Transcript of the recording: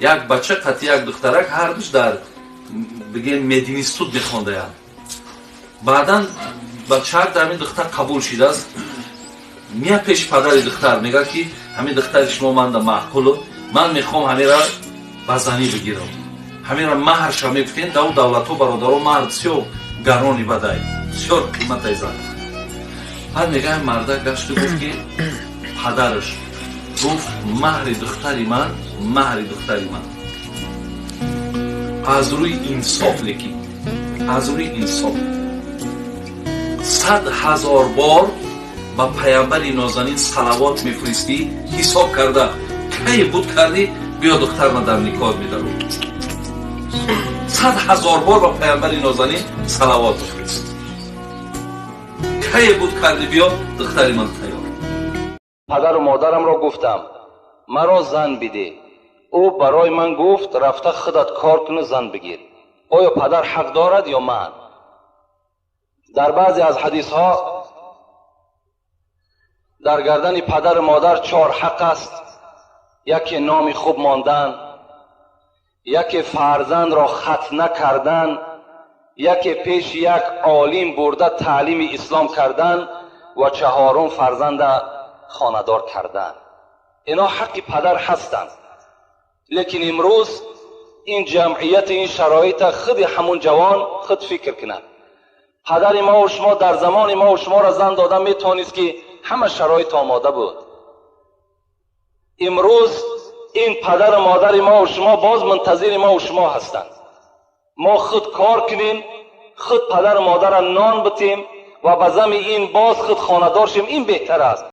Як бача қати як духтарак, ҳардуш дар, бигем, мединститут мехондаянд. Баъдан бачаак дар ҳамин духтар қабул шидааст. Мия пеши падари духтар, мегӯяд, ки ҳамин духтари шумо манда маъқулу, ман мехоҳам ҳамира ба занӣ бигирам, ҳамира маҳрша мегуфтем. Дар у давлатҳо, бародаро, маҳр бисёр гарони бадай, бисёр қиматай зан. Баъд мега, марда гашту гуфт, ки падараш гуфт: «Маҳри духтари ман, маҳри духтари ман аз рӯи инсоф, лекин аз рӯи инсоф, 100 000 бор ба паямбари нозанин салавот мефиристӣ, ҳисоб карда, кай буд кардӣ, биё, духтарма дар никоҳ медаром. 100 000 бор ба паямбари нозанин салавот бифирист, кай буд кардӣ, биё, духтари ман тайёр». Падару модарамро гуфтам: «Маро зан бидеҳ». Ӯ барои ман гуфт: «Рафта худат кор куну зан бигир». Оё падар ҳақ дорад ё ман? Дар баъзе аз ҳадисҳо дар гардани падару модар чор ҳақ аст: яке номи хуб мондан, яке фарзандро хатна кардан, яке пеши як олим бурда таълими ислом кардан ва чаҳорум фарзанда хонадор кардан. Ино ҳаққи падар ҳастанд. Лекин имрӯз ин ҷамъияти, ин шароита худи ҳамун ҷавон худ фикр кунад. Падари мову шумо дар замони мову шуморо зан дода метавонист, ки ҳама шароит омода буд. Имрӯз ин падару модари мову шумо боз мунтазири мову шумо ҳастанд. Мо худ кор кунем, худ падару модара нон битем ва ба зами ин боз худ хонадор шем, ин беҳтар аст.